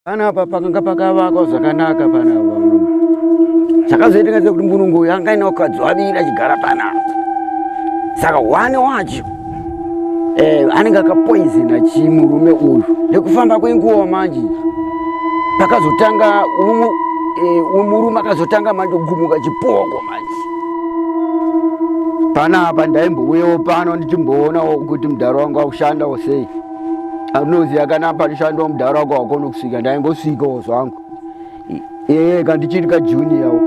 Panapa pakanga pakavakwa zvakanaka panapa. Chakazoitika sekuti murungu uyu anga aine vakadzi vaviri achigara panapa. Saka one wacho anenge akapoizina chimurume uyu. Nekufamba kwenguva manje pakazotanga murume akazotanga manje kugumuka chipoko manje. Panapa ndaimbouyawo pano ndichimboonawo kuti mudhara wangu akushandawo sei. Anoziva kana panoshandwa mudhara wako wakona kusvika, ndaimbosvikawo zvangu. Ka ndichiri ka junior.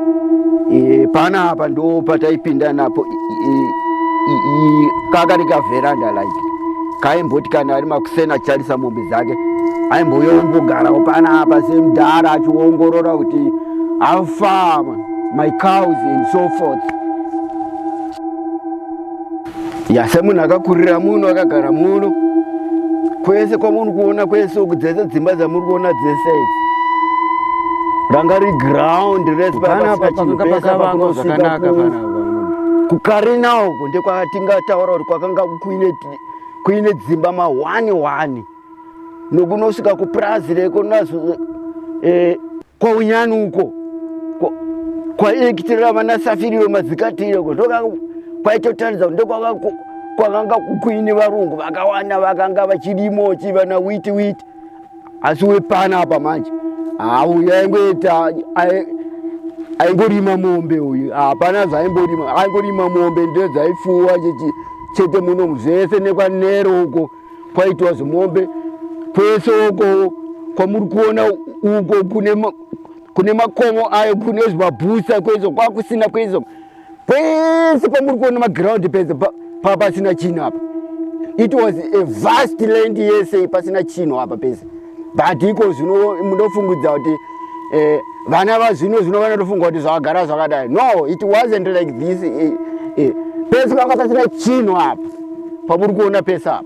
Panapa ndo pataipinda napo, kakari kaveranda like kaimboti kana ari makuseni acharisa mombe dzake aimbouya ombogarawo panapa semudhara achiongorora kuti how far my cows and so forth. Ya, semunhu akakurira muno, akagara muno, kwese kwamuri kuona kwese uku, dzese dzimba dzamuri kuona dzese idzi ranga ri ground rese. Panapa pakanga pakavakwa zvakanaka panapa. Kukarina uko ndekwatingataura kuti kwakanga kuine dzimba ma1 1 nokunosvika kupurazi reko nazo kwaunyani uko kwaekitira vana Safiriwe Madzikatire uko ndoka kwaitotaridza kuti ndokwakanga kuine varungu vakawanda vakanga vachirimo chivana witi witi. Asi wepanapa manje hauyu aingoita aingorima mombe uyu, hapana zvaimborima, aingorima mombe ndedzaifuwa chete muno zvese. Nekwanero uko kwaitwa zvimombe kwese uko kwamuri kuona uko kune makomo ayo, kune zvimabhusa kwezo kwakusina kwezo kwese kwamuri kuona magiraundi pese pasina chinhu apa. It was a vast land yese pasina chinhu apa pese, but iko zvino munofungudza kuti vana vazvino zvino vanotofunga kuti zvakagara zvakadai. No, it wasn't like this. Pese panga pasina chinhu apa pamuri kuona pese apa.